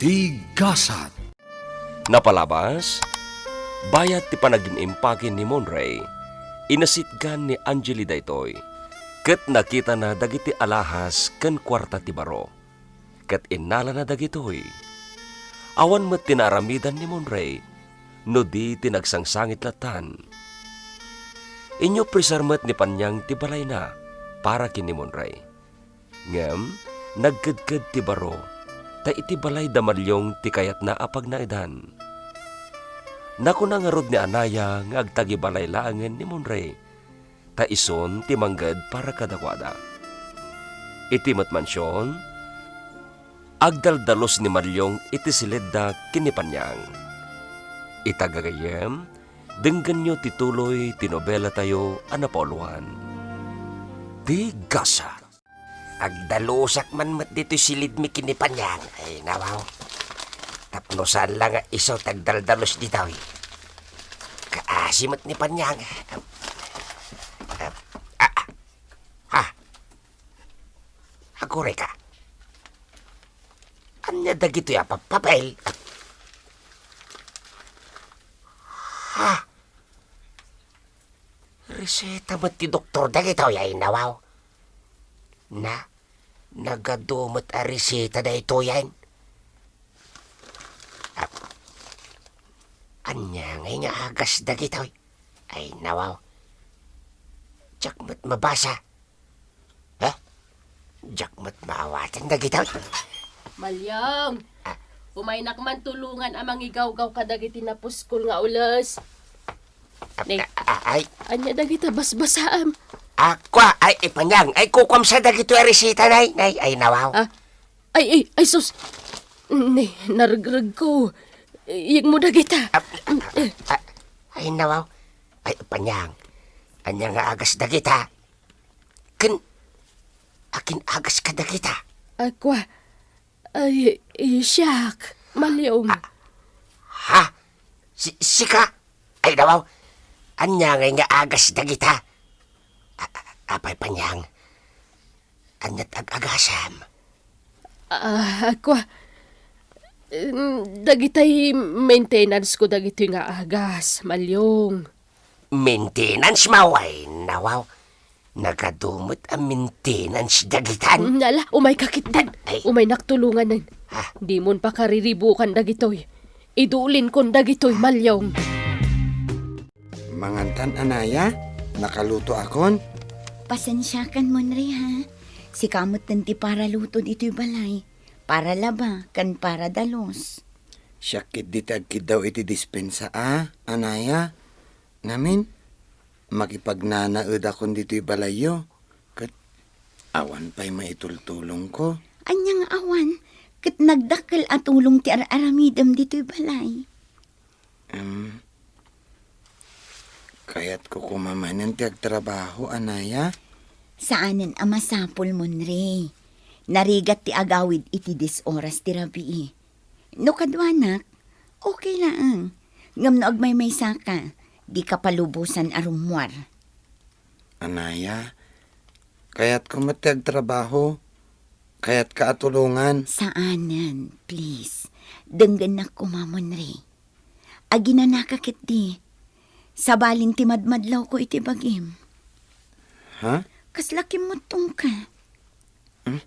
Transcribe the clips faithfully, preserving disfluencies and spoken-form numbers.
Ti gasat. Napalabas, bayat ti panagim-impake ni Monray, inasitgan ni Angeli daytoy, ket nakitana dagiti alahas ken kuarta ti baro, ket innalana dagitoy. Awan met ti naaramidan ni Monray, no di ti nagsangsangit lattan. Inyo presar met ni Panyang ti balayna para ken ni Monray. Ngem nagkedked ti baro, ta iti balay da Maliong ti kayatna a pagnaedan. Nakuna ngarud ni Anaya nga agtagibalay laengen ni Monray, ta isun ti mangged para kadakuada. Iti met mansion, agdaldalus ni Maliong iti silidda ken ni Panyang. Ita gagayyem, denggenyo ti tuloy ti nobelatayo a napauluan, Ti Gasat. Agdalusak man met ditoy silidmi ken ni Panyang. Ay, nawaw. Tapno saan la nga isu ti agdaldalus ditoy. Kaasi met ni Panyang. Ah, ah, ah. Aguray ka. Ania dagitoy a pa-, papel? Ha? Reseta met ti doktor dagitoy, ay nawaw. Na, nagadu met a reseta daytoyen. Ah, ania ngay nga agas dagitoy? Ay, nawaw. Diak met mabasa. Ha? Diak met maawaten dagitoy. Maliong, ah, umaynak man tulongan a mangigawgaw kadagiti napuskol nga ules. Ah, ne, ah, ah, ay. Ania dagita basbasaam? Ako, ay, ipanyang. Ay, kukuam sa dagitoy a reseta, nay, nay, ay, nawaw. Ah, ay, ay, ay, sus. Ne, naregreg ko. Iyeg mo dagita. Ah, ah, ah, ay, nawaw. Ay, ipanyang. Ania nga agas dagita? Ken, akin agas kadagita? Ako, ay, eh, siak, Maliong. Ah, ha? Si, sika? Ay, nawaw. Ania ngay nga agas dagita? A-, a-, apay, Panyang? Aniat ag-agasam? Ah, ako, em, dagitay maintenance ko dagitoy nga agas, Maliong. Maintenance, maway, nawaw. Nagadu met a maintenance dagitan. Mm, ala, umayka ketdin. Ay, ay. Umaynak tulonganen. Ha? Dimon pakariribukan dagitoy. Idulinkon dagitoy, Maliong. Mangantan, Anaya, nakalutoakon. Pasensiakan, Monre, ha? Sika metten ti paraluto ditoy balay. Para laba, ken para dalus. Siak ketdi ti agkiddaw iti dispensa a, Anaya. Ngamin, makipagnanaedakon ditoy balayyo, ket awan pay maitultulongko. Ania nga awan? Ket nagdakkel a tulong ti ar-aramidem ditoy balay. Em, kayatko koma manen ti agtrabaho, Anaya. Saanen a masapul, Monre. Narigat ti agawid iti dis oras ti rabii. No kaduanak, okay laeng. Ngem no agmaymaysaka, dika palubosan a rummuar. Anaya, kayatko met ti agtrabaho. Kayatka a tulongan. Saanen, please. Denggennak koma, Monre. Aginanaka ketdi. Sabalin ti madmadlawko iti bagim. Ha? Kasla kimmuttongka. Hmm?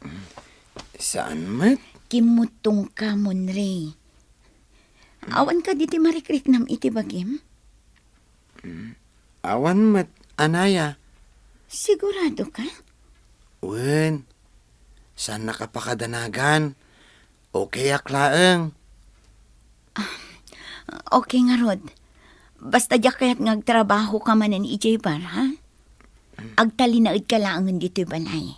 Hmm. Saan met? Kimmuttongka, Monre. Awan kadi ti marikriknam iti bagim? Hmm. Awan met, Anaya. Sigurado ka? Wen, saannak a pakadanagan. Okay ak laeng. Ah, okay ngarud. Basta diak kayat nga agtrabahoka manen idiay bar, ha? Agtalinaedka laengen ditoy balay.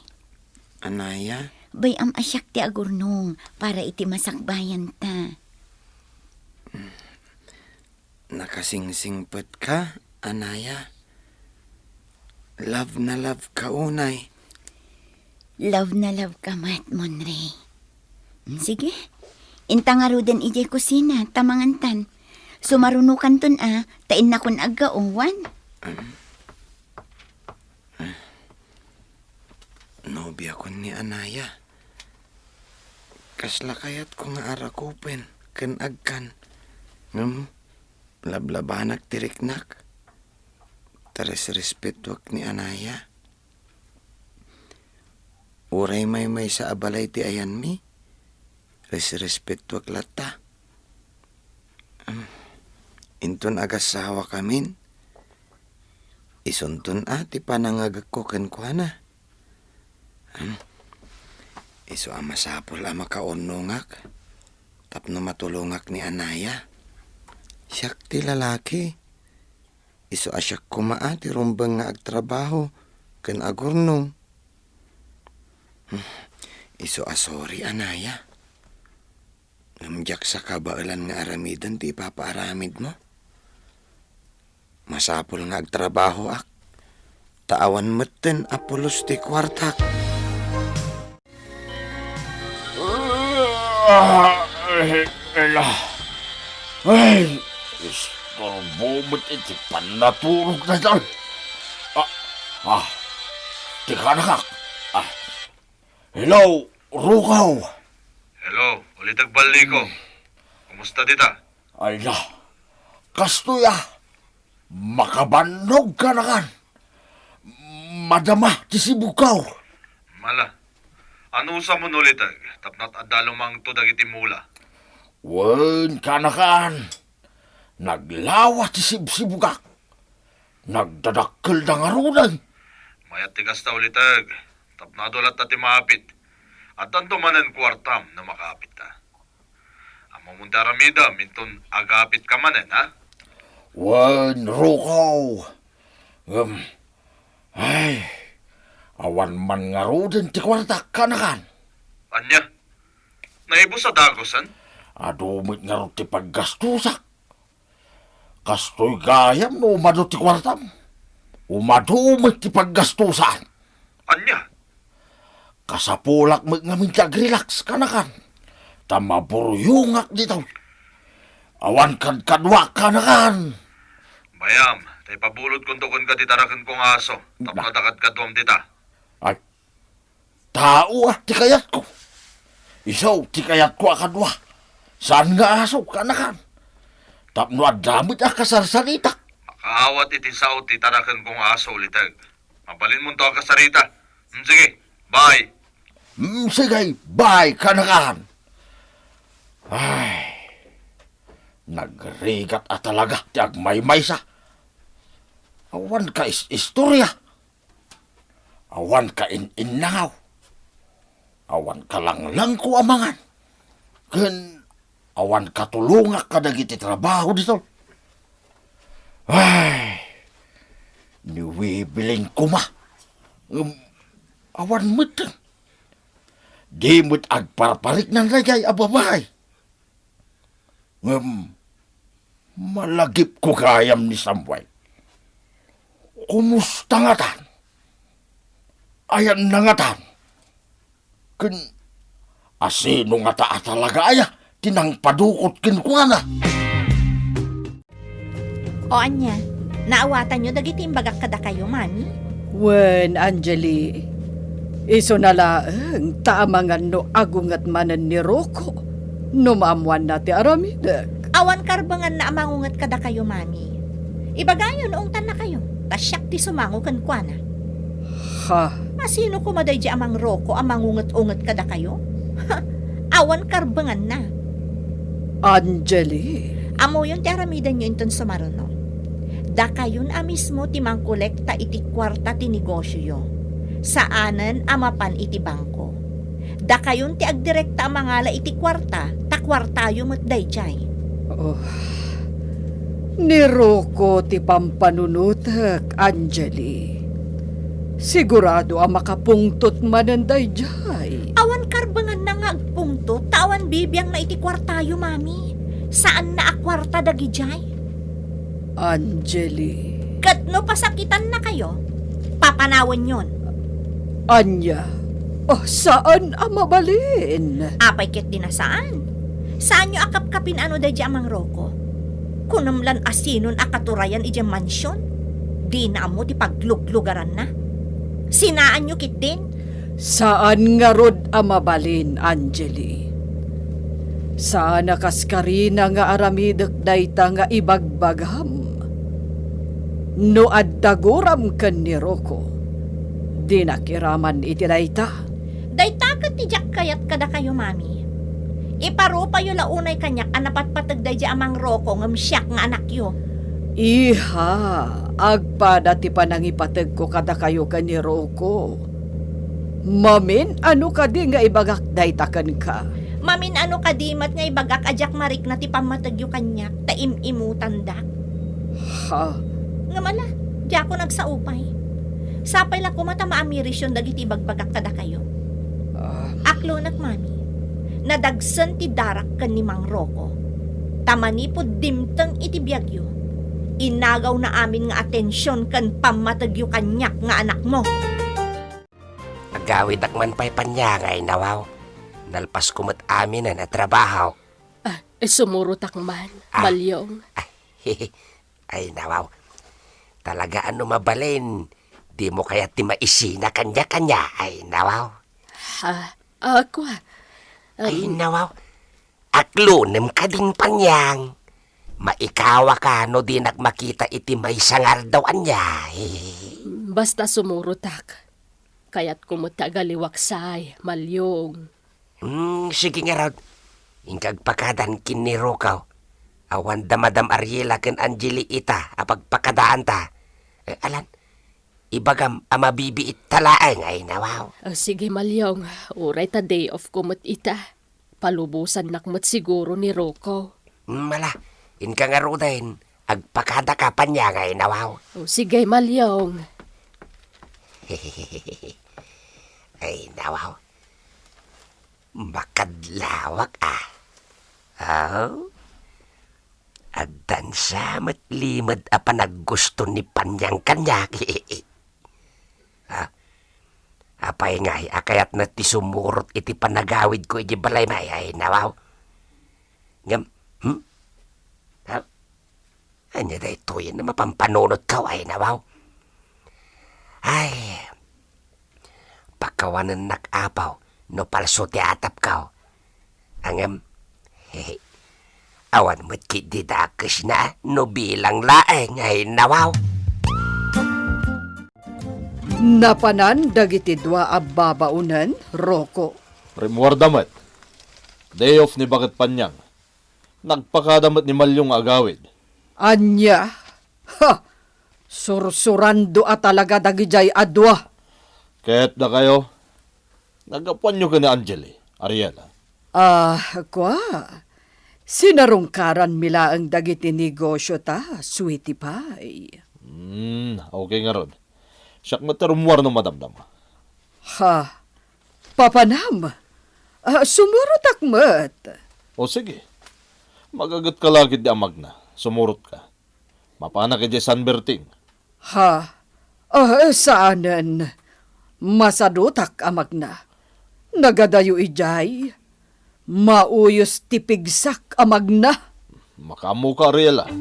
Anaya? Bay-am a siak ti agurnong para iti masakbayanta. Nakasingsingpetka, Anaya. Love na love ka unay. Love na love ka met, Monre. Sige, inta ngaruden idiay kusina, ta mangantan. Sumarunokanton a, ta innakon aggaowan. Nobiakon ni Anaya. Kasla kayatko nga arakupen ken agkan. Ngem, lablabanak ti riknak. Ta resrespetuak ni Anaya. Uray maymaysa a balay ti ayanmi, resrespetuak latta. Am, inton agasawakamin, isunton a ti panangagekko kenkuana. Am, isu a masapul a makaunongak tapno matulongak ni Anaya. Siak ti lalaki. Isu a siak koma a ti rumbeng nga agtrabaho ken agurnong. Hmm, isu a sorry, Anaya. Ngem diak sa kabaelan nga aramiden ti ipapaaramidmo. Masapul nga agtrabahoak, ta awan metten a pulos ti kuartak. Ah, ay, ala. Ay, istorbo met iti pannaturog na dal. Ah, ah, ti kanakak. Ah, hello, Rukaw. Hello, Uliteg Balliko. Kumusta dita? Ala, kastoy a. Makabannog kanakan. Madama ti sibugkaw. Mala, anusamon, Uliteg, tapno adda lumangto dagiti mula? Wen, kanakan. Naglawa ti sibsibugak. Nagdadakkelda ngaruden. Mayat ti kasta, Uliteg, tapno adu latta ti maapit. Addanto manen kuartam no makaapitka. Ammom ti aramidem inton agapitka manen, ha? Wen, Rukaw. Ngem, ay, awan man ngaruden ti kuartak, kanakan. Ania? Naibus a dagusen? Adu met ngarud ti paggastusak. Kastoy gayam no umadu ti kuartam. Umadu met ti paggastusan. Ania? Kasapulak met ngamin ti agrelax, kanakan. Ta maburyongak ditoy. Awan kadkaduak, kanakan. Bayam, ta ipabulodkonto kenka ti tarakenko nga aso, tapno adda kadkaduam dita. Ay, tao a ti kayatko. Isu ti kayatko a kadua. Saan nga aso, kanakan. Tapno adda met a kasarsaritak. Makaawat iti sao ti tarakenko nga aso, Uliteg. Mabalinmonto a kasarita. Mm, sige, bye. Mm, sige, bye, kanakan. Ay, nagrigat a talaga ti agmaymaysa. Awan ka is-istorya. Awan ka in-innangaw. Awan ka langlangko a mangan. Ken awan katulongak kadagiti trabaho ditoy. Ay, ni Wibiling koma. Ngem awan met. Di met agparpariknan daydiay a babai. Ngem malagipko gayam ni Samuel. Kumusta ngatan? Ayanna ngatan? Ken asino ngata a talaga aya ti nangpadukot kenkuana? O ania, naawatanyo dagiti imbagak kadakayo, Mami? Wen, Angeli, isuna laeng ta amangan no agunget manen ni Rocco no maammoanna ti aramidek. Awan karbenganna a mangunget kadakayo, Mami. Ibagayo no ungtannakayo, ta siak ti sumango kenkuana. Ha? Asino koma daydiay a mangroko a mangunget-unget kadakayo? Awan karbenganna. Angeli. Ammoyon ti aramidenyo inton sumaruno. Dakayon a mismo ti mangkolekta iti kuarta ti negosioyo. Saanen a mapan iti bangko. Dakayon ti agdirekta a mangala iti kuarta, ta kuartayo met daydiay. Oh. Ni Rocco ti pampanunotek, Angeli. Sigurado a makapungtot manen daydiay. Awan karbenganna nga agpungtot ta awan bibiangna iti kuartayo, Mami. Saanna a kuarta dagidiay. Angeli. Ket no pasakitannakayo, papanawenyon. Ania? Oh, saan a mabalin. Apay ket di na saan? Saanyo a kapkapin ano daydiay a mangroko? Kunom lan asinon a katurayan idiay mansion? Dina ammo ti pagluglugaranna. Sinaanyo ketdin? Saan ngarud a mabalin, Angeli. Saan a kas karina nga aramidek dayta nga ibagbagam. No adda guram ken ni Rocco, dinak iraman iti dayta. Dayta ket ti diak kayat kadakayo, Mami. Iparupayo la unay kaniak a napatpateg daydi a Mang Rocco ngem siak nga anakyo. Iha, agpada ti panangipategko kadakayo ken ni Rocco. Mamin-ano kadi nga ibagak dayta kenka? Mamin-ano kadi met nga ibagak a diak marikna ti pammategyo kaniak ta im-imutandak? Ha? Ngem ala, diakon agsao pay. Sapay la koma ta maamirisyon dagiti ibagbagak kadakayo. Ah. Aklonek, Mami. Nadagsen ti darak ken ni Mang Rocco. Ta manipud dimteng iti biagyo, inagawna amin nga atension ken pammategyo kaniak nga anakmo. Agawidak man pay paniangay, nawaw. Nalpasko met aminen a trabaho. Ah, sumurotak man, Ah. Malyong. Ay, ay, nawaw. Talaga a no mabalin, dimo kayat ti maisina kaniak ania? Ay, nawaw. Ha? Ako, ah, Ay, um, nawaw. Aklonem kadin, Panyang. Maikawaka no dinak makita iti maysa nga aldaw ania. Basta sumurotak. Kayatko met ti agaliwak say, Malyong. Hmm, sige ngarud. Inka agpakadan ken ni Rocco. Awan da Madam Ariela ken Angeli ita a pagpakadaanta. Eh, alan, ibagam a mabibiit ta laeng, ay nawaw. Oh, sige, Malyong. Uray ta day off ko met ita. Palubosannak met siguro ni Rocco. Mala, inka ngaruden, agpakadaka paniangay, nawaw. O, sige, Malyong. Ay, nawaw. Makadlawak, ah. Oh? Addan sa met limed a panaggusto ni Panyang kaniak. Ha? Apay ngay a kayatna ti sumurot iti panagawidko iti balay, may, ay nawaw? Ngem, hmm? Ha? Ania daytoy a mapampanunotko, ay nawaw? Ay, pakawanennak, apo, no palso ti atapko. Ngem, awan met ketdi dakesna no bilang laeng, ay nawaw. Napanan dagiti dua a babaonen, Rocco. Rimmuarda met. Day off ni Baket Panyang. Nagpakada met ni Malyong nga agawid. Ania? Ha! Sursurando a talaga dagidiay a dua. Ket dakayo, naggapuanyo ken ni Angeli, Ariela? Ah, kua. Sinarungkaranmi laeng dagiti negosiota, sweetie pie. Hmm, okay ngarud. Siak met ti rummuar no madamdama. Ha? Papanam? Ah, sumurotak met. O sige. Magagetka la ketdi a magna. Sumurotka. Mapanak idiay San Berting. Ha? Ah, saanen. Masadutak a magna. Nagadayo idiay. Mauyos ti pigsak a magna. Makaammoka, Ariela.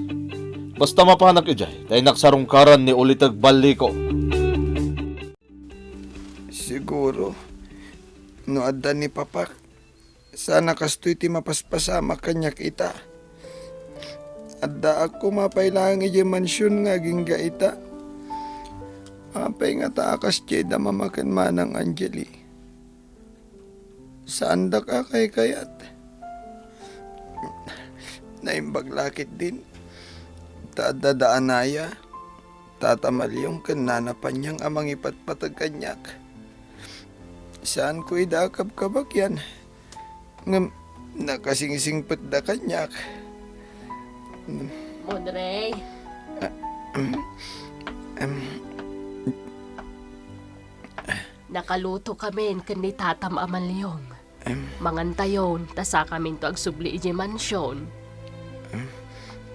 Basta mapanak idiay, ta innak sarungkaran ni Uliteg Balliko. Siguro, no adda ni Papak, sana kastoy ti mapaspasamak kaniak ita. Addaak koma pay laeng idiay mansion nga agingga ita. Apay ngata a kasdiay da Mama ken Manang Angeli? Saandak a kaykayat. Naimbag la ketdin ta adda da Anaya, Tata Malyong ken Nana Panyang a mangipatpateg kaniak. Saanko ida a kabkabagian, ngem nakasingsingpetda kaniak. Monrey. Ah, em, em. Nakalutokamin ken ni Tatam a Malyong. Em. Mangantayon, ta sakaminto agsubli idiay mansion. Em.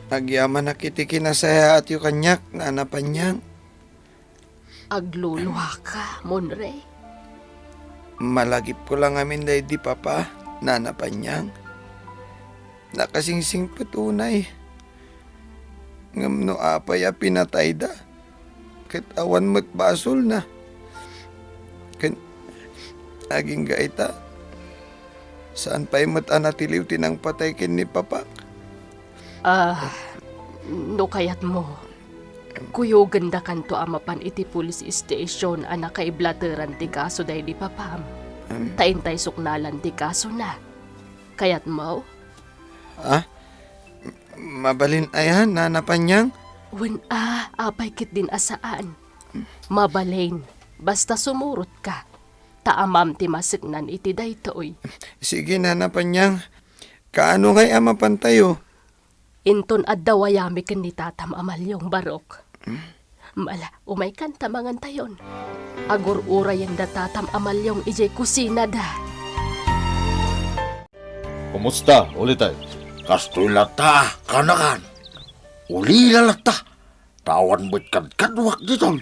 Agyamanak iti kinasayaatyo kaniak, Nana Panyang. Agluluaka, Monrey. Malagipko la ngamin daydi Papa, Nana Panyang. Nakasingsingpet unay. Ngem no apay a pinatayda, ket awan met basolna. Ken agingga ita, Saan pay met a natiliw ti nangpatay ken ni Papak. Ah, no kayatmo, kuyogendakanto a mapan iti police station a nakaiblateran ti kaso daydi papam. Em. Ta intay suknalan ti kasona. Kayatmo? Ah? Mabalin aya, Nana Panyang? Wen a, apay ketdin a saan. Mabalin, basta sumurotka. Ta amam ti maseknan iti daytoy. Sige, Nana Panyang. Kaano ngay a mapantayo? Inton adda wayami ken ni Tatam a Malyong, Barok. Mala, umaykan ta mangantayon. Agur-urayenda Tatam a Malyong idiay kusinada. Kumusta, Uliteg? Kastoy latta, kanakan. Ulila latta. Tawan met kadkaduak ditoy.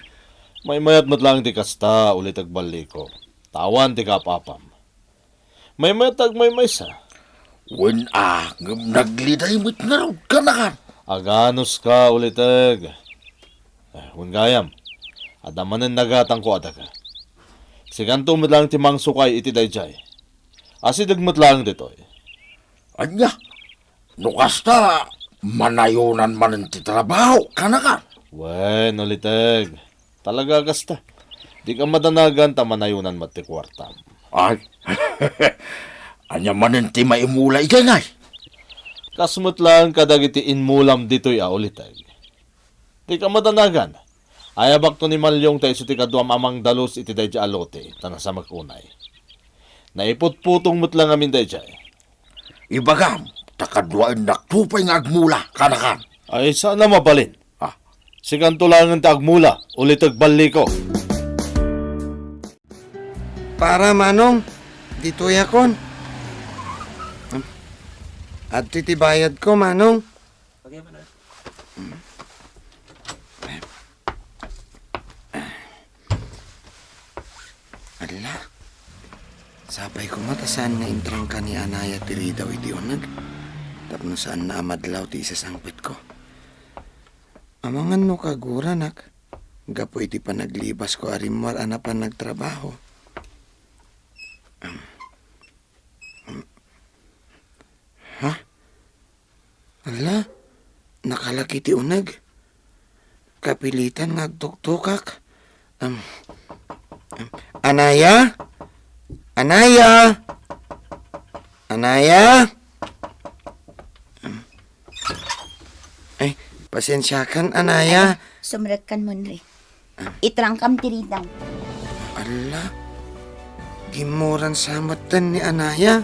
Maymayat met laeng ti kasta, Uliteg Balliko. Tawan ti kaap-apam. Maymayat agmaymaysa. Wen a, ngem nagliday met ngarud, kanakan. Aganuska, Uliteg. Eh, wen gayam, adda manen nagatangko a daga. Sikanto met laeng ti mangsukay iti daydiay. Asideg met laeng ditoy. Ania? No kasta, manayonan manen ti trabaho, kanakan. Wen, Uliteg. Talaga kasta. Dika madanagan ta manayonan met ti kuartam. Ay. Ania manen ti maimula idiay, ngay? Kas met laeng kadagiti immulam ditoy a, Uliteg. Dika madanagan. Ayabakto ni Malyong ta isu ti kaduam a mangdalus iti daydiay a lote, ta nasamak unay. Naiputputong met laeng ngamin daydiay. Ibagam, ta kaduaennakto pay nga agmula, kanakan. Ay, saan a mabalin. Ah. Sikanto laengen ti agmula, Uliteg Balliko. Para, Manong, ditoyakon. Adtoy ti bayadko, Manong. Alla, sapay koma ta saan nga intrangka ni Anaya ti ridaw iti uneg, tapno saanna a madlaw ti isasangpetko. Amangan no kaguranak, gapu iti panaglibasko a rimmuar a napan nagtrabaho. Am, am, ha? Alla, nakalaki ti uneg. Kapilitan nga agtuktokak. Am, am, Anaya? Anaya? Anaya? Am, ay, pasensiakan, Anaya. Ala, sumrekkan, Monre. Itrangkam ti ridaw. Alla, gimmuran sa metten ni Anaya.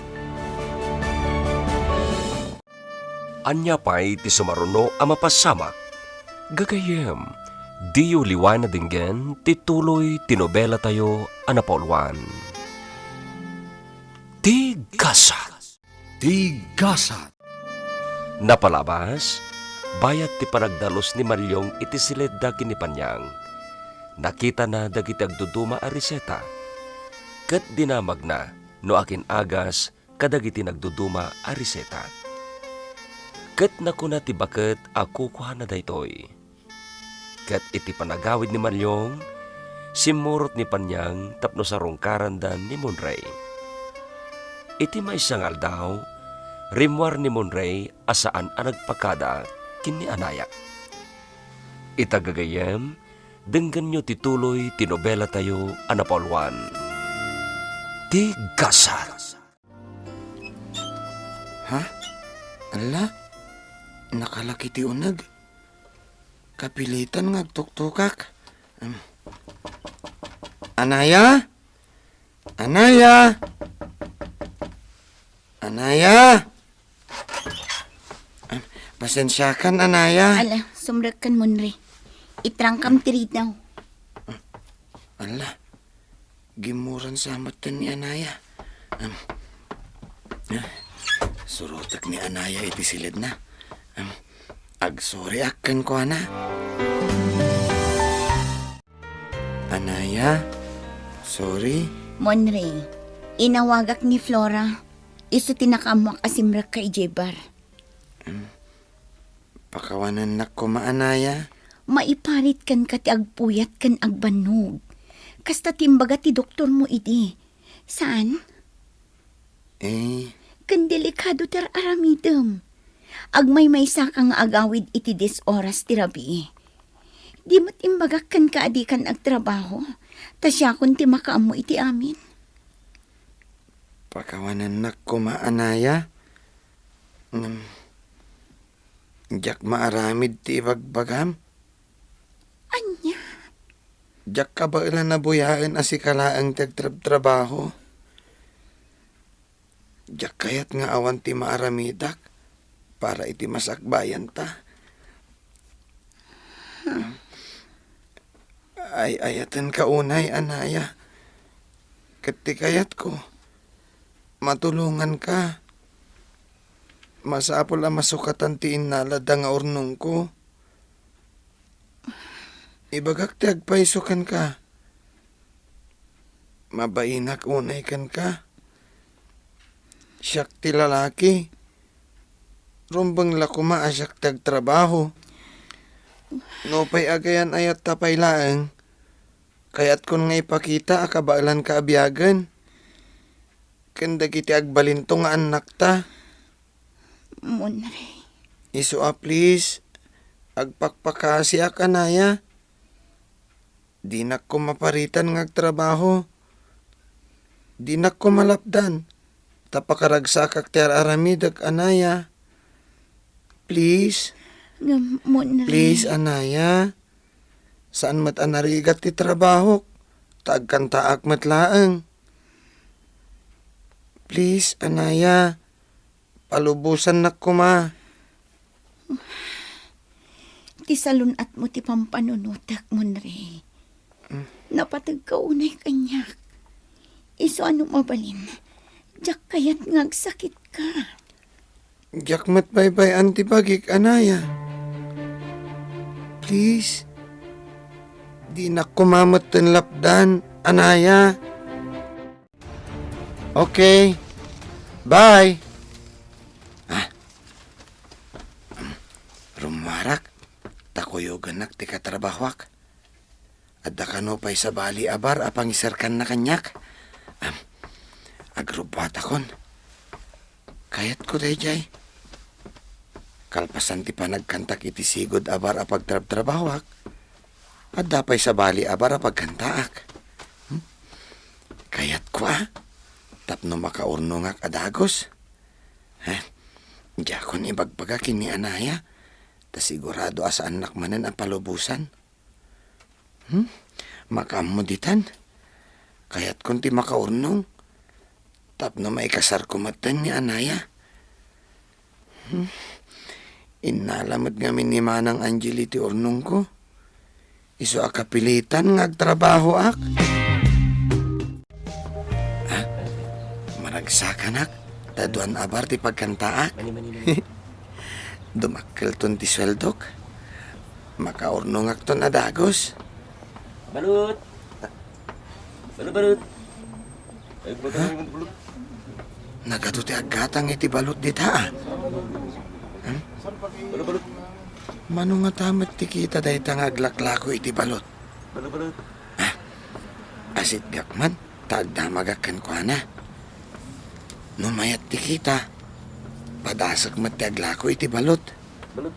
Ania pay ti sumaruno a mapassamak? Gagayyem, diyo liwan a denggen ti tuloy ti nobelatayo a napauluan. Ti Gasat. Ti Gasat. Napalabas, bayat ti panagdalus ni Malyong iti siledda ken ni Panyang, nakitana dagiti agduduma a riseta, ket dinamagna no akin-agas kadagiti nagduduma a riseta. Ket nakuna ti baket a kukuana daytoy. Ket iti panagawid ni Malyong, simmurot ni Panyang tapno sarungkaranda ni Monrey. Iti maysa nga aldaw, rimmuar ni Monrey a saan a nagpakada ken ni Anaya. Ita gagayyem, denggenyo ti tuloy ti nobelatayo a napauluan, Ti Gasat. Ha? Alla, nakalaki ti uneg. Kapilitan nga agtuktokak. Em. Anaya? Anaya? Anaya? Em, pasensiakan, Anaya. Ala, sumrekkan, Monre. Itrangkam ti ridaw. Ala, gimmuran sa metten ni Anaya. Em, surotek ni Anaya iti siledna. Em, agsoriak kenkuana. Anaya, sorry. Monre, inawagak ni Flora. Isu ti nakaammoak a simrekka idiay bar. Em, pakawanennak koma, Anaya. Maiparit kenka ti agpuyat ken agbannog. Kasta ti imbaga ti doktormo idi. Saan? Eh, Ken delikado ti ar-aramidem. Agmaymaysaka nga agawid iti dies oras ti rabii. Di met imbagak kenka a dikan agtrabaho, ta siakon ti makaammo iti amin. Pakawanennak koma, Anaya. Ngem, diak maaramid ti ibagbagam. Ania? Diak kabaelan a buyaen a sika laeng ti agtrabtrabaho. Diak kayat nga awan ti maaramidak para iti masakbayanta. Ay-ayatenka unay, Anaya. Ket ti kayatko, matulonganka. Masapul a masukatan ti innalada nga urnongko. Ibagak ti agpayso kenka. Mabainak unay kenka. Siak ti lalaki. Rumbeng la koma a siak ti agtrabaho. Nupay agayan-ayatta pay laeng, kayatkon nga ipakita a kabaelanka a biagen ken dagiti agbalinto nga annakta. Munray. Isu a please, agpakpakasiak, Anaya. Dinak koma paritan nga agtrabaho. Dinak koma lapdan ta pakaragsakak ti ar-aramidek, Anaya. Please. Ngem, Munray. Please, Anaya. Saan met a narigat ti trabahok, ta agkantaak met laeng. Please, Anaya. Palubosannak koma. Ti salun-atmo ti pampanunotek, Munray. Mm. Napategka unay kaniak. Isu a no mabalin, diak kayat nga agsakitka. Diak met baybay-an ti bagik, Anaya. Please, dinak koma metten lapdan, Anaya. Okay. Bye. Ah. Rummuarak, ta kuyogannak ti katrabahoak. Adda kano pay sabali a bar a pangiserkanna kaniak? Am, agrubbuatakon. Kayatko daydiay. Kalpasan ti panagkantak iti sigud a bar a pagtrabtrabahoak, adda pay sabali a bar a pagkantaak. Hmm? Kayatko a, tapno makaurnongak a dagus. Eh, diakon ibagbaga ken ni Anaya, ta sigurado a saannak manen a palubosan. Hmm? Makaammo ditan. Kayatkon ti makaurnong tapno maikasarko metten ni Anaya. Hmm? Innala met ngamin ni Manang Angeli ti urnongko. Isu a kapilitan nga agtrabahoak. Ha? Maragsakanak, ta duan a bar ti pagkantaak. Mani, mani, mani. Dumakkelton ti sueldok. Makaurnongakton a dagus. Balut. Balut, balut. Ay, balut, ha? Balut, balut. Nagadu ti aggatang iti balut dita, a. Hmm? Balut, balut. Mano ngata met ti kita dayta nga aglaklako iti balut? Balut, balut. Ah, asitgak man, ta agdamagak kenkuana. No mayat ti kita, padasek met ti aglako iti balut. Balut.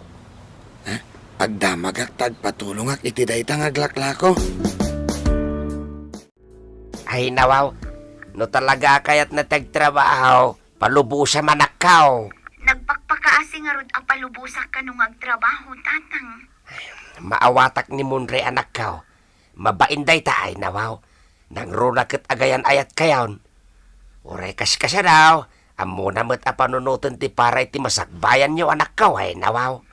Ha? Agdamagak ta agpatulongak iti dayta nga aglaklako. Ay, nawaw, no talaga a kayatna ti agtrabaho, palubosam, anakko. Nagpakpakaasi ngarud a palubosak kano nga agtrabaho, tatang. Maawatak ni Munray, anakko. Mabain dayta, ay, nawaw. Nangruna ket agayan-ayatkayon. Uray kaskasano, ammona met a panunoten ti para iti masakbayanyo, anakko, ay, nawaw.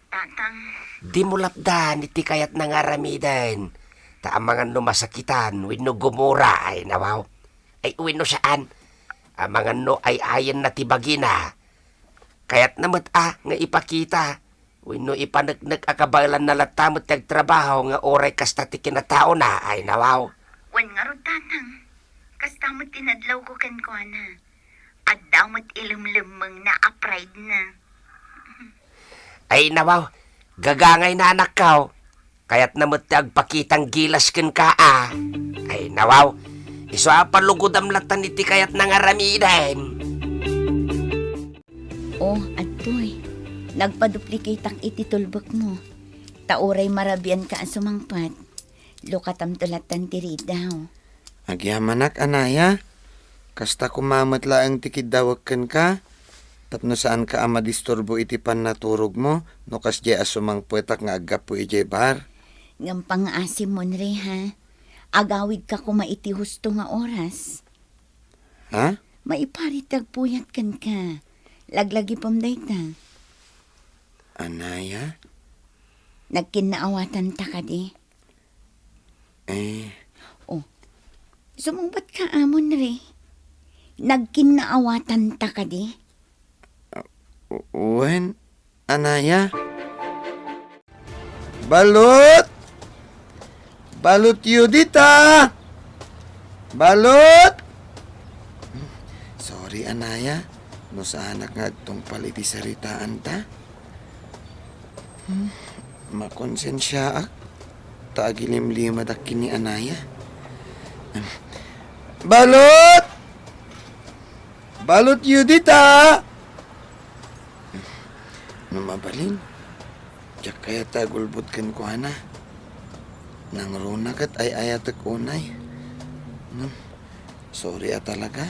Tatang. Dimo lapdan iti kayatna nga aramiden, ta amangan no masakitan wenno gumura, ay, nawaw. Ay, wenno saan, amangan no ay-ayenna ti bagina. Kayatna met a nga ipakita wenno ipaneknek a kabaelanna latta met ti agtrabaho nga uray kasta ti kinataona, ay, nawaw. Wen ngarud, tatang, kasta met ti nadlawko kenkuana. Adda met ilemlemmengna a pride-na. Ay, nawaw, gagangayna, anakko. Kayatna met ti agpakitang gilas kenka, a. Ay, nawaw, isu a palugodam lattan iti kayatna nga aramiden. O, adtoy. Nagpaduplicateak iti tulbekmo. Ta uray marabianka a sumangpet, lukatamto lattan ti ridaw. Agyamanak, Anaya. Kasta koma met laeng ti kiddawek kenka, tapno saanka a madisturbo iti pannaturogmo no kasdiay a sumangpetak nga aggapu idiay bar. Ngem pangaasim, Monre, ha? Agawidka koma iti husto nga oras. Ha? Maiparit ti agpuyat kenka. Laglagipem dayta. Anaya? Nagkinnaawatanta kadi? Eh. Oh. Sumungbat ka, Monre. Nagkinnaawatanta kadi? U-, wen, Anaya? Balut! Balutyo dita! Balut! Sorry, Anaya, no saanak nga agtungpal iti saritaanta. Hmm, makonsensiaak ta agilimlimedak ken ni Anaya. Balut! Balutyo dita! No mabalin, diak kayat ta agulbod kenkuana. Nangruna ket ay-ayatek unay. Hmm, sorry a talaga.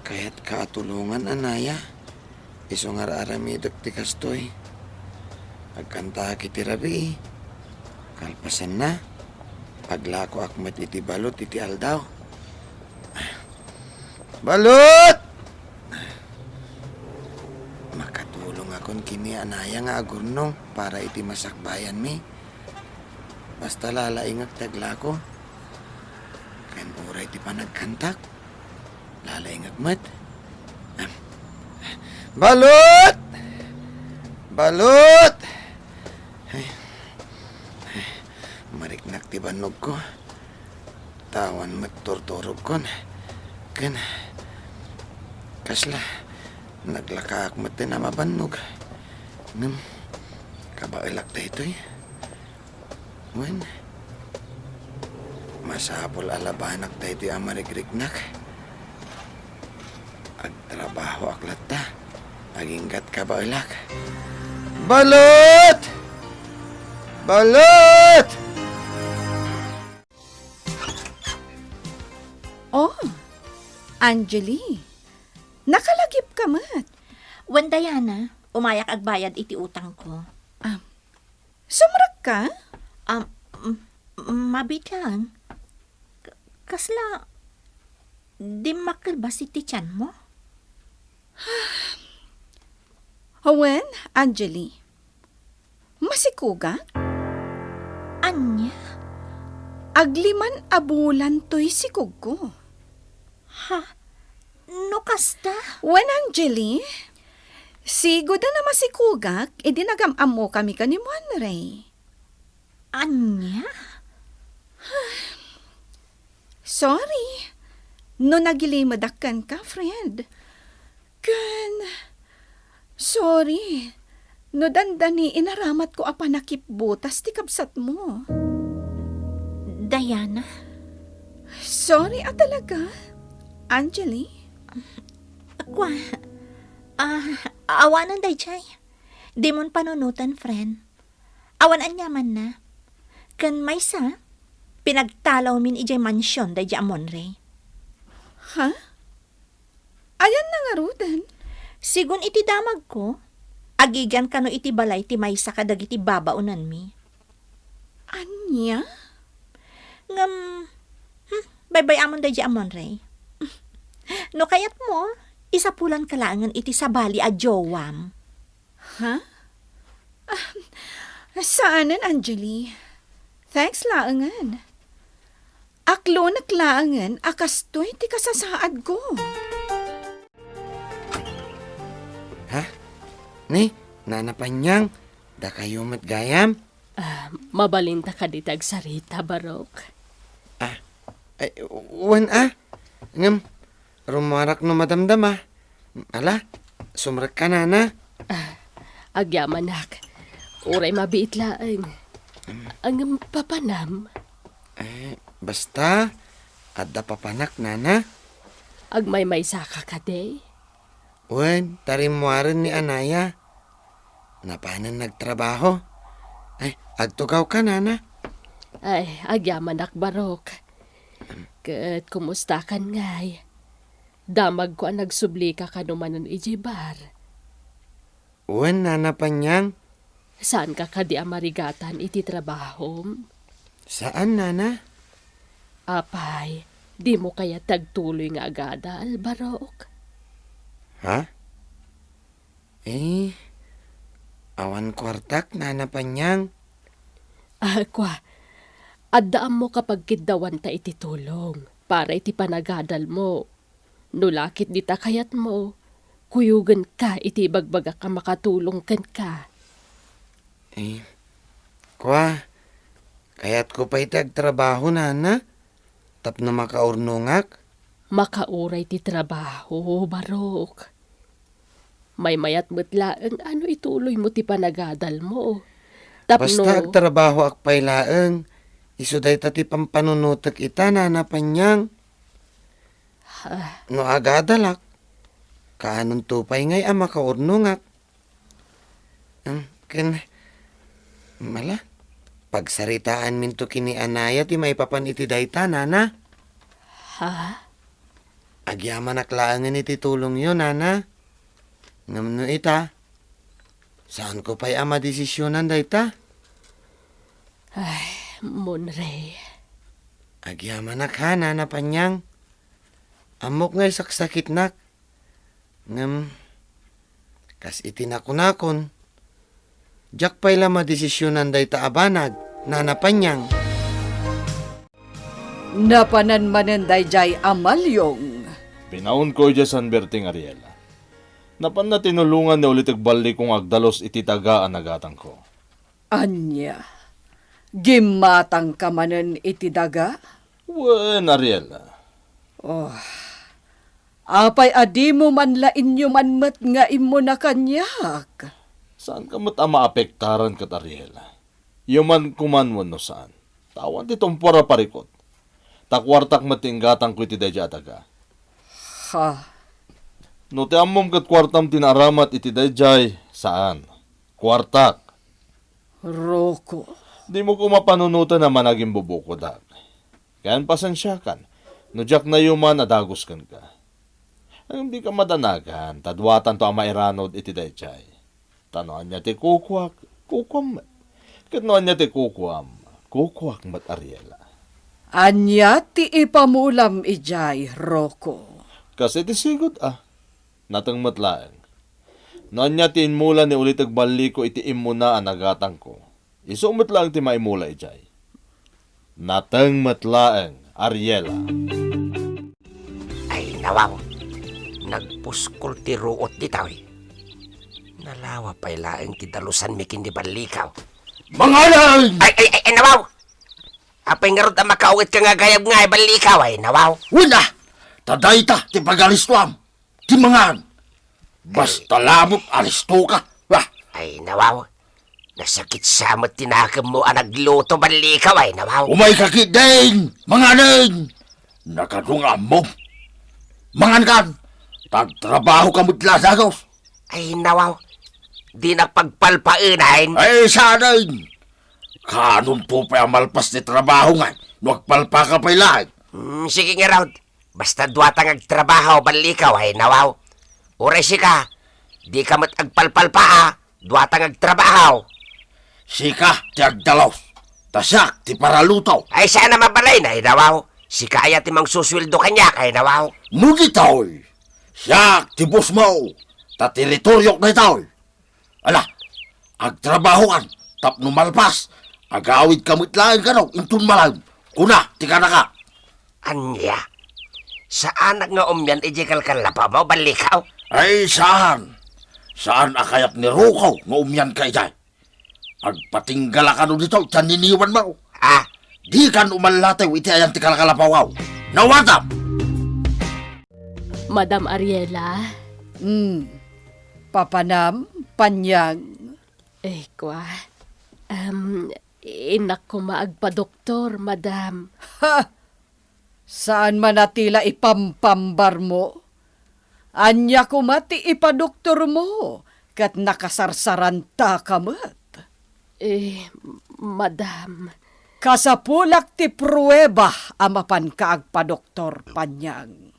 Kayatka a tulongan, Anaya. Isu nga ar-aramidek ti kastoy. Agkantaak iti rabii. Kalpasanna, aglakoak met iti balut iti aldaw. Balut! Makatulongakon ken ni Anaya nga agurnong para iti masakbayanmi. Basta lalaingek ti aglako. Ken uray ti panagkantak, lalaingek met. Balut! Balut! Ay, ay, mariknak ti bannogko. Ta awan met turturogkon. Ken kasla, naglakaak metten a mabannog. Ngem, kabaelak daytoy. Wen, masapul a labanak daytoy a marigriknak. Agtrabahoak latta, aginggat kabaelak. Balut! Balut! Oh, Angeli, nakalagipka met. Wen, Diana, umayak agbayad iti utangko. Ah, sumrekka? Ah, m-, m-, mabiit laeng. K-, kasla dimmakkel bassit ti tianmo? Wen, Angeli. Masikogak? Ania? Agliman a bulan toy sikogko. Ha? No kasta? Wen, Angeli, sigud a masikogak idi nagam-ammokami ken ni Monrey. Ania? Sorry no nagilimedak kenka, friend. Ken, sorry no dandani inaramatko a panakipbutas ti kabsatmo. Diana? Sorry a talaga, Angeli. Kua, ah, awanen daydiay. Dimon panunoten, friend. Awan aniamanna. Ken maysa, pinagtalawmin idiay mansion daydi a Monrey. Ha? Ayanna ngaruden? Sigun iti damagko, agigian kano iti balay ti maysa kadagiti babaonanmi. Ania? Ngem, hmm, baybay-amon daydi a Monrey. No kayatmo, isapulanka laengen iti sabali a jowam. Ha? Ah, saanen, Angeli. Thanks laengen. Aklonek laengen a kastoy ti kasasaadko. Ha? Ni, Nana Panyang, dakayo met gayam? Ah, mabalinta kadi ti agsarita, Barok? Ah, ay, wen a. Ngem, rummuarak no madamdama. Ala, sumrekka, Nana. Ah, agyamanak. Uray mabiit laeng. Ngem papanam? Eh, basta, adda papanak, Nana. Agmaymaysaka kadi? Wen, ta rimmuaren ni Anaya. Napanen nagtrabaho. Ay, agtugawka, nana. Ay, agyamanak, Barok. Ket kumustakan ngay? Damagko a nagsublika kano manen idiay bar. Wen, Nana Panyang. Saanka kadi a marigatan iti trabahom? Saan, Nana. Apay, dimo kayat ti agtuloy nga agadal, Barok? Ha? Eh, awan kuartak, Nana Panyang. Ah, kua, adda ammoka pagkiddawanta iti tulong para iti panagadalmo. No la ket dita kayatmo, kuyogenka iti ibagbagak a makatulong kenka. Eh, kua, kayatko pay ti agtrabaho, Nana, tapno makaurnongak. Makauray ti trabaho, Barok. Maymayat met laeng a no ituloymo ti panagadalmo. Tapno basta agtrabahoak pay laeng, isu dayta ti pampanunotek ita, Nana Panyang. Ah. No agadalak, kaanonto pay ngay a makaurnongak? Hmm, ken, mala, pagsaritaanminto ken ni Anaya ti maipapan iti dayta, Nana. Ha? Agyamanak laengen iti tulongyo, Nana. Ngem no ita, saanko pay a madesisionan dayta. Ay, Munray. Agyamanak ha, Nana Panyang. Ammok nga isaksakitnak. Ngem, kas iti nakunakon, diak pay la madesisionan dayta a banag, Nana Panyang. Napanan manen daydiay a malyong. Binaonko idiay San Berting, Ariela. Napanna tinulongan ni ulitek balliko nga agdalus iti daga a nagatangko. Ania? Gimmatangka manen iti daga? Wen, Ariela. Oh, apay a dimo man la inyuman met nga immuna kaniak? Saanka met a maapektaran ket, Ariela. Yumanko man wenno saan, ta awan ti tumpor a parikut. Ta kuartak met ti inggatangko iti daydiay a daga. Ha? No ti ammom ket kuartam ti naaramat iti daydiay, saan. Kuartak. Roko. Dimo koma panunoten a managimbubukodak. Ken pasensiakan no diak nayuman a dagus kenka. Ngem dika madanagan, ta duatanto a mairanod iti daydiay. Ta no ania ti kukuak, kukuam met. Ket no ania ti kukuam, kukuak met, Ariela. Ania ti ipamulam idiay, Roko? Kas iti sigud a, nateng met laeng. No ania ti immula ni ulitek balliko iti immuna a nagatangko, isu met laeng ti maimula idiay. Nateng met laeng, Ariela. Ay, nawaw. Nagpuskol ti ruot ditoy. Nalawa pay laeng ti dalusanmi ken ni Ballikaw. Mangalan! Ay, ay, ay, ay, nawaw! Apay ngarud a makauwitka nga agayab ngay, Ballikaw, ay, nawaw? Wen a, ta dayta ti pagaristuam. Ti mangan. Basta la met aristoka. Ah! Ay, nawaw. Nasakit sa met ti nakemmo a nagluto, Ballikaw, ay, nawaw. Umayka ketdin, manganen. Nakano nga ammom? Mangankan. Ta agtrabahoka met la dagus. Ay, nawaw. Dinak pagpalpaenan. Ay, saanen. Kaanonto pay a malpas ti trabaho ngay no agpalpaka pay laeng? Hmm, sige ngarud. Basta duata nga agtrabaho, Ballikaw, ay, nawaw. Uray sika, dika met agpalpalpa a, duata nga agtrabaho. Sika ti agdalus, ta siak ti paraluto. Ay, saan a mabalin, ay, nawaw. Sika aya ti mangsusueldo kaniak, ay, nawaw. No ditoy, siak ti bossmo, ta teritoriok daytoy. Ala, agtrabahokan tapno malpas, agawidka met laeng kano inton malem, kuna ti kanaka. Ania? Saanak nga umian idiay kalkalapawmo, Ballikaw? Ay, saan. Saan a kayat ni Roko nga umianka idiay. Agpatinggala kano ditoy ti anniniwanmo. Ah? Dikan umallatew iti ayan ti kalkalapawmo. Nawatam! Madam Ariela? Hmm. Papanam, Panyang? Eh, kua. Em, innak koma agpadoktor, madam. Ha! Saan man a ti la ipampambarmo? Ania koma ti ipadoktormo ket nakasarsarantaka met? Eh, madam. Kasapulak ti prueba a mapanka agpadoktor, Panyang.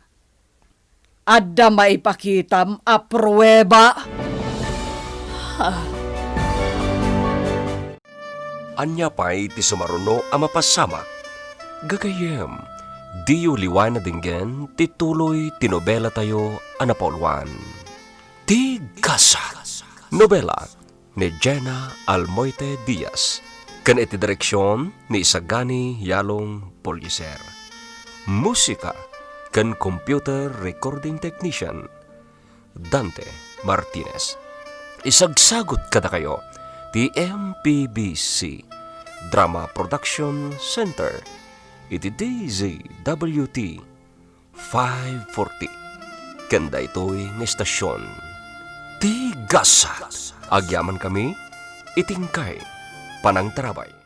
Adda maipakitam a prueba? Ha? Ania pay ti sumaruno a mapasamak? Gagayyem, diyo liwan a denggen ti tuloy ti nobelatayo a napauluan. Ti Gasa. Nobela ni Jenna Almoite Diaz, ken iti direksion ni Isagani Yalong Polieser. Musika ken computer recording technician, Dante Martinez. Isagsagut kadakayo ti M P B C Drama Production Center iti D Z W T five forty. Ken daytoy nga istasyon, ti Gasa. Agyamankami iti inkay panangtarabay.